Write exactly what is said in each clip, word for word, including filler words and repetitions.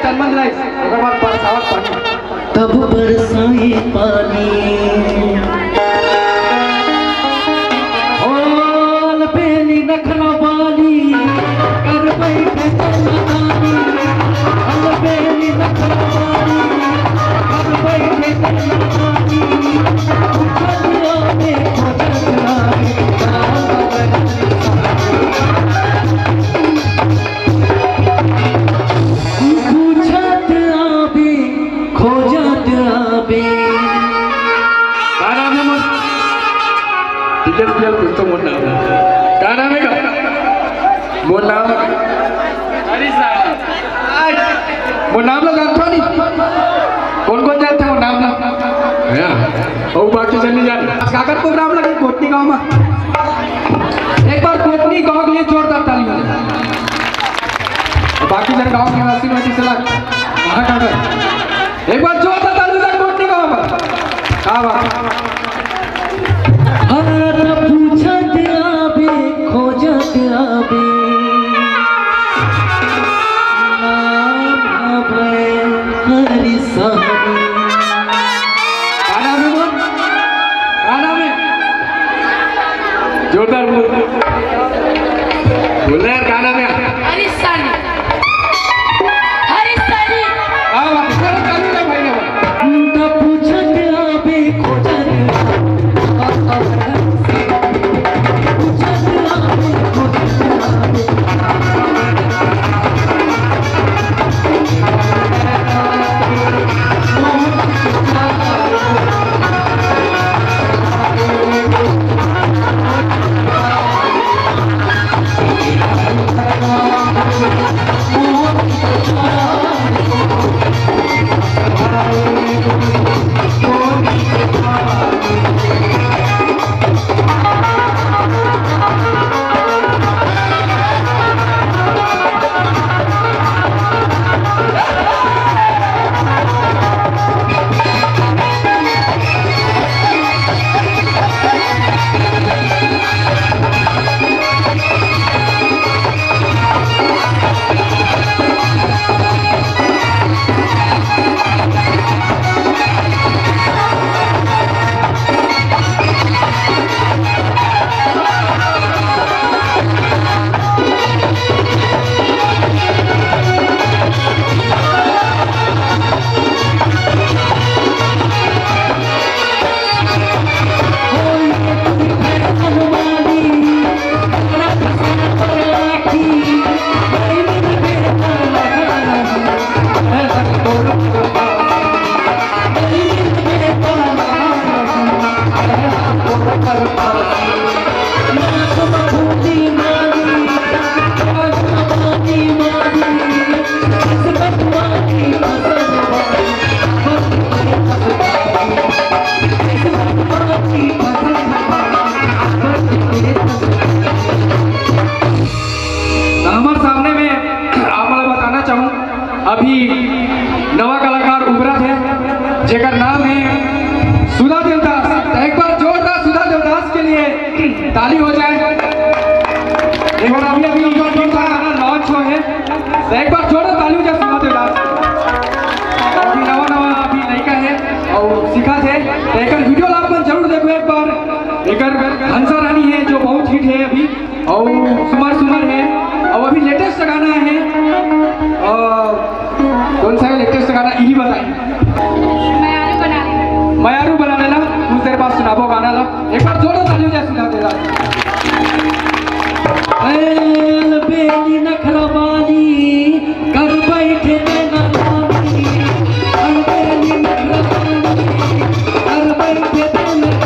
जन्मन rice, ओकर बाद बरसावत पानी। तब बरसाए पानी। ओ अलबेली नखरा वाली, कर बैठे तेरा नानी। अलबेली नखरा वाली, कर बैठे तेरा नानी। उठल आवे, खोजल आवे, पूछत आबे, खोजत आबे। का नाम है मोर? टीचर भैया, कुछ तो मोर नाम है। का नाम है का? मोर नाम है। अरे साहब। मोर नाम ला जानथो नहीं? कौन कौन जानथे मोर नाम ला? हाँ। अउ बाकी झन नहीं जाने। आज काकर प्रोग्राम लगे कोटनी गांव में। एक बार कोटनी गांव के लिए जोरदार ताली हो जाए। बाकी झन गांव के निवासी में चला। कहाँ काकर? एक बार जोरदार ताली हो जाए कोटनी गांव में। क्या बात? हर पूछत आबे, खोजत आबे। नाम हवय हरि साहनी। का नाम है बोल? का नाम है? जोरदार बोल। बोल ना यार, का नाम है? हरि साहनी। हरि साहनी। का बात है? चलो, चालू रहो भाई, ना। त पूछत आबे, खोजत त हमर सामने में आप मन ल बताना चाहूँ, अभी नवा कलाकार उभरत हे, जेकर नाम है सुधा देवदास। त एक बार जोरदार सुधा देवदास के लिए ताली हो जाए। एक बार अभी, अभी उनका गीत गाना launch हुआ है, त एक बार जोरदार ताली हो जाए सुधा देवदास के। अभी नवा, नवा अभी लइका है अउ सीखत हे, त एकर video ला आप मन जरूर देखो एक बार। एकर हंसा रानी है जो बहुत hit है अभी। अउ सुमर सुमर है, अउ अभी latest गाना है, अ, कौन सा है latest गाना, इही बताई। मयारू बना लेला। मयारू बना लेला, कुछ देर बाद सुनाबो गाना ला। एक बार जोरदार ताली हो जाए, सुना देला। ए, अलबेली नखरा वाली, कर बैठे तेरा नानी, अलबेली नखरा वाली, कर बैठे तेरा नानी।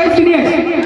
Yes, yes.